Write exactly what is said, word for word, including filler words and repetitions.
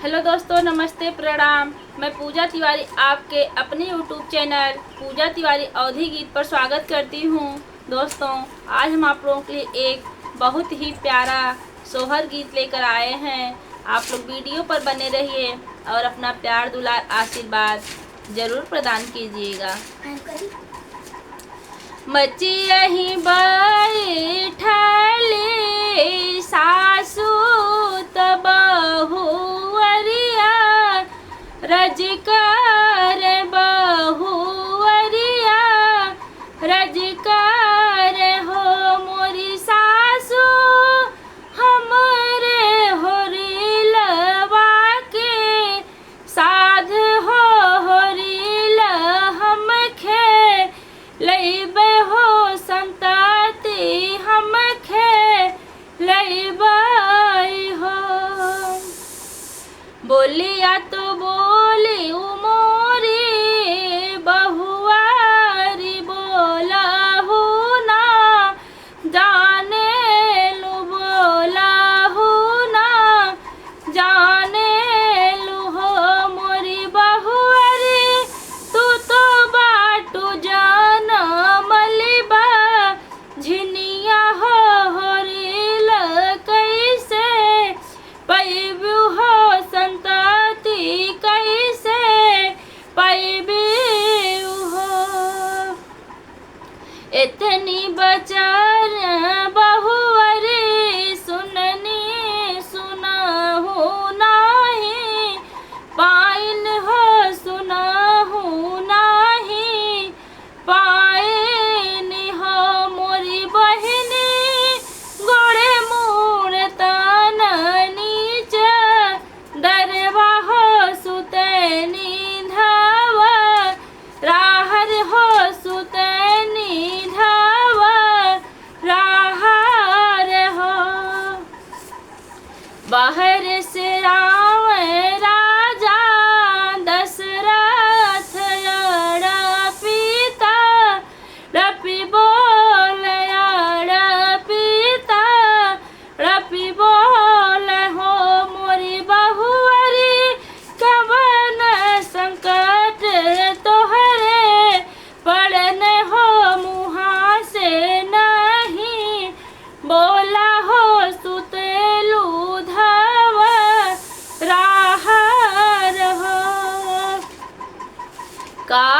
हेलो दोस्तों, नमस्ते, प्रणाम। मैं पूजा तिवारी आपके अपने YouTube चैनल पूजा तिवारी अवधी गीत पर स्वागत करती हूँ। दोस्तों, आज हम आप लोगों के लिए एक बहुत ही प्यारा सोहर गीत लेकर आए हैं। आप लोग वीडियो पर बने रहिए और अपना प्यार, दुलार, आशीर्वाद जरूर प्रदान कीजिएगा। मचियहि बैठली सासु त बहुअरिया, रजकर बहुअरिया, रजकर हो मोरी सासु, हमरे होरिलवा के साध हो होरिल हम खेलइबे हो संतति हम खेलइबे हो। बोलिया तो बोली उ मोरी बहुआरी बोलहु ना, जानेलु बोलहु ना, जानेलु हो मोरी बहुअरी, तू तो बाटू जनमलि बा झिनिया हो होरिल, कैसे पइबू हो संतति, कैसे पइबू हो। एतनी बचन बहुअरी सुननी सुनहु नाही, पाइन हो सुनहु नाही, पाइन हो मोरी बहिनी, गोड़े मूड़ तन नीचे, दरवा हो सुतनी धावा, राहर हो सुतनी धावा, राहर हो। बाहर से आवे राजा दशरथ लड़ा पीता, रपि बोल लड़ा पीता, रपि बोल हो मोरी बहुअरी, कवन संकट तोहरे पड़न हो मुहा से नाही, बोला हो सुतेलु धावा राहर हो। का